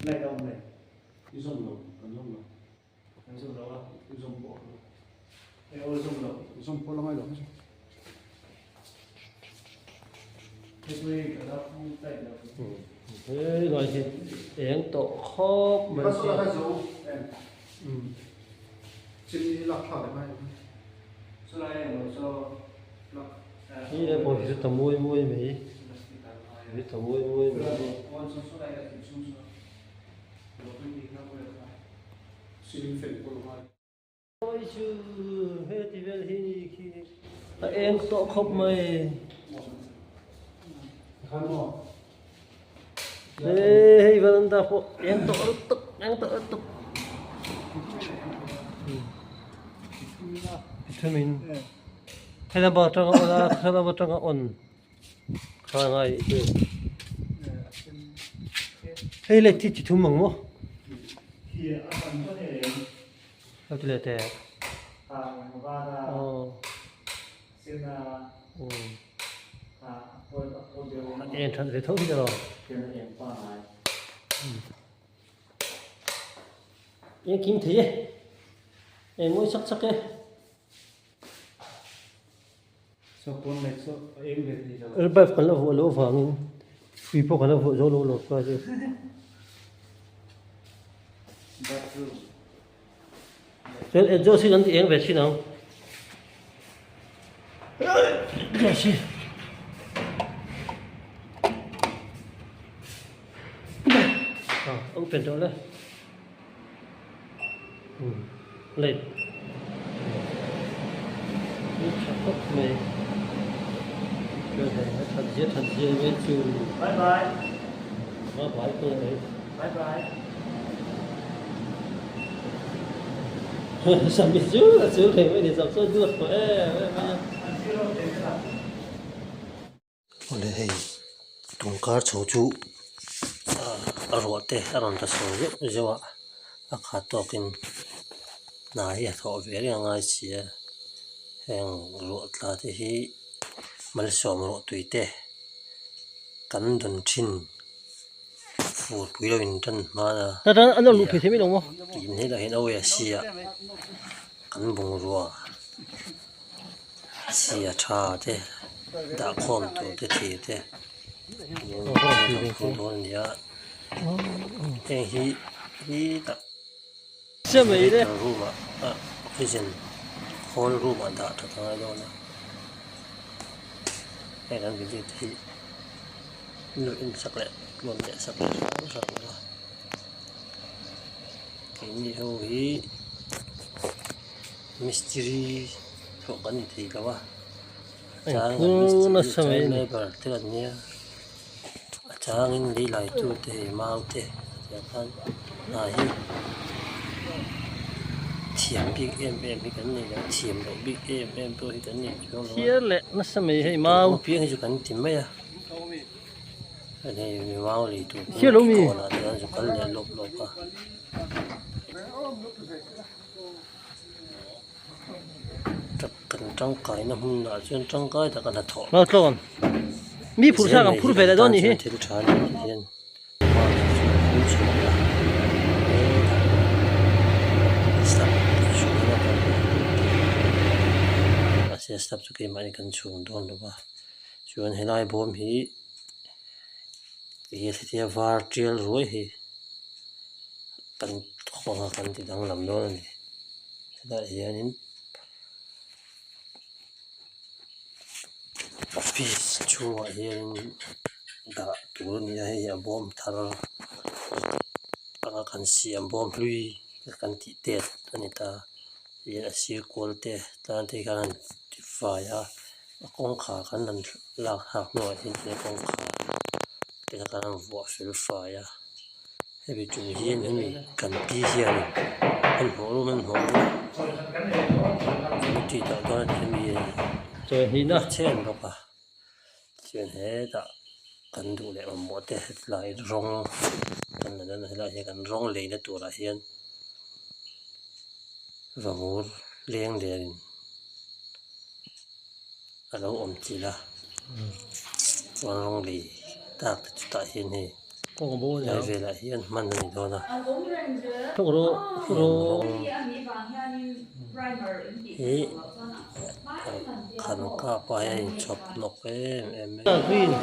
Light a awm le. I zawm lo, kan zawm lo. Kan zawm lo a, i zawm pawh a lo. E aw zawm lo. I zawm pawh la ngai lo hmasa. Hei pawh hi ka la pu tight lo. Hei lai hi eng tawh khawp mai hi. Ka zo em. Chimney lak thlak leh mai. Chulai eng lo chaw lak. Hi le pawh hi chu ta mawi mawi mai. Hi ta mawi mawi mai. Mawi chu he ti vel hi ni khi a eng tawh khawp mai. Hei veranda pawh eng tawh lutuk eng tawh lutuk. Thumin helam atanga on a helam atanga on kha ngai chu hei le thi chi thum ang maw a ti leh teh aw a en that ve tho hi rawh eng kim thei e eng mawi chak chak e. Bulb kan la vuah loh avangin hrui pawh kan la vuah zo lo lo chuan chu chuan exhaust hi kan ti eng ve thin ang exhaust hi a open tawh le. Light hi tha khawp mai chuan hei a that zia that zia mai chu Bye bye Bye bye pawh mai Bye bye Sami chu a chu thei mai ni chak chuan duat tawh em em mai a. Awle hei tungkar chho chu a ruah te a rawn ta chho zeuh zeuh a a khat tawkin hna hi a thawh ve reng a ngai si a heng ruah tla te hi malsawm ruah tui te kan dawn thin fur pui lo in tan hma a tih hne lah hian a sia kan bungrua. Sia tha te dah khawm tur te thir te phur dawn a ni a heng hi hi tak room ah oxygen hall room ah dah that a ngai dawn a heng an building te hi nu in sak leh tluan leh sak leh hrang hrang a keini ho hi. Mistiri pawh kan ni thei lo a chang an mistiri chuan labour te an nia a changin lei lai tu te hei mau te tiang khan hna hi thiam bik em em hi kan nei lo a thiam loh bik em em pawh hi kan nei chuang lo a piang hi chu kan ti mai a hei mau lei tur kawnah chuan zu kal leh lawp lawp a. Kan tangkaina hmunah chuan tangkai taka hnathawh Mi phur sa kan phur ve leh dawn nih hi. Thil tha ni tih hian phur chhuah a step chhung a kan mahse step chu keimahni kan chhung dawn lo va chuan helai bawm hi Ih hetia var tial ruai hi kan khawnga kan ti danglam dawn a ni hetah hianin office chhungah hianin dah tur a ni a hei a bawm thar anga kan siam bawm hlui kan tih tet a ni ta tihian a sir kual te tan te khan an ti fai a. A kawngkhar kan han lak thlak hnuah hian he kawngkhar te kha kan han vuah fel fai a hemi tum hian hemi kan pi hian an hnawh rum an hnawh rum tih tah dawn a hemi chen bawk a chuan hetah kan duh leh mamawh te hetlai rawng kan la dawn a helaiah hian kan rawng leina turah hian vamur leng lianin. A lo awm chilh a chuan rawng lei tak te chutah hian hei. Lai velah hian hman a ni dawn a, heng rawng hi khan kap a hian a inchhawp hnawk em em mai a,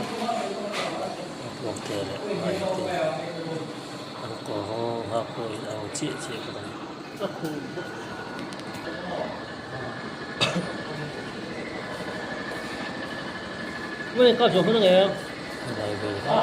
a puakte leh hmai te an kawr rawng nghak pawh in ang chiah chiah bawk a ni. Helai vel hi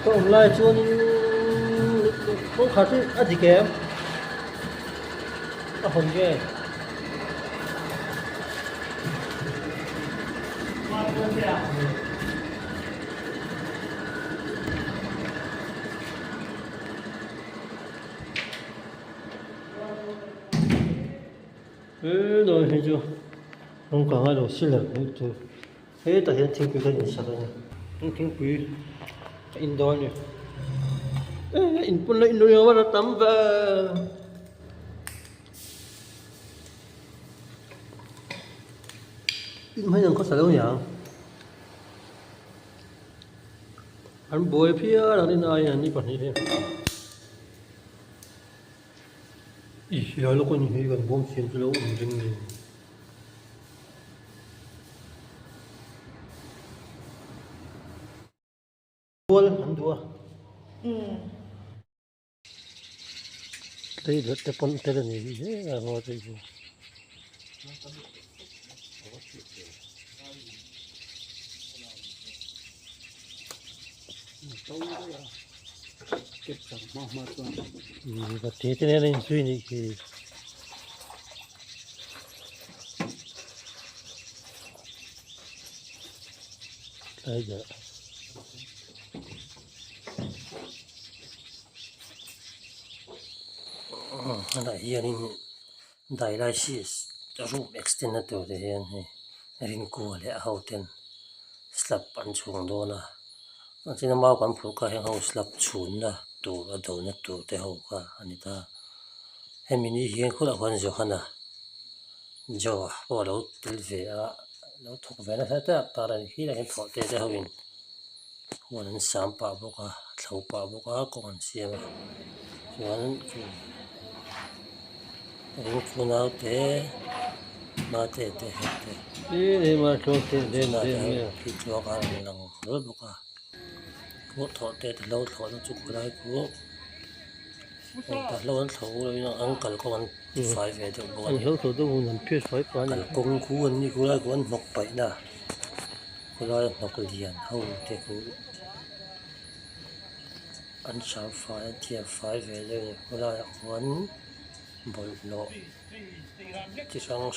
Ka awm lai chuanin kawngkhar chu a dik em? A hawn nge? He lai hi chu rawng kang a lo sil ang hmuh tur hetah hian thingpui kan insak a ni thingpui a in dawn a ni eh in pawn la in lo a tam ve in hmai ang khawsa lo niang an buai phian ang rin aiin an ni pahnih hi. I hria lawk a ni hi kan bawm siam chu lo awm reng mai. Kual an duh a. Tlei leh te pawn tel a ni hi he a ngaw te hi. Te te nen a inzui a nih khi. Tlai dah. Hetah hianin dialysis room extend na tur te hian hei Rinkua leh a ho ten slab an chhung dawn a. A china mau kan phurh kha heng ho slab chhunna tur a dona tur te ho kha a ni ta. Hemi ni hian khawlaiah khuan Johana Joe-a pawh a lo tel ve a, a lo thawk ve nasa tak tak a ni. Khilaiah hian thawhte te hoin huan an sam pah bawk a, a thlo pah bawk a, kawng an siam a chuan chu ringtu naute mate te hei te khi tluang a rawn lang hlawl bawk a pawh thawh te te hlo thlawh na chu khawlai khu hlo an thlo an kalkawng an fai ve deuh bawk a ni kalkawng khu an ni khawlai khu an hnawk paih na khawlai hnawk lian ho te khu an hram fai an thiam fai ve deuh a ni khawlaiah khuan bawlhhlawh chi hrang hrang.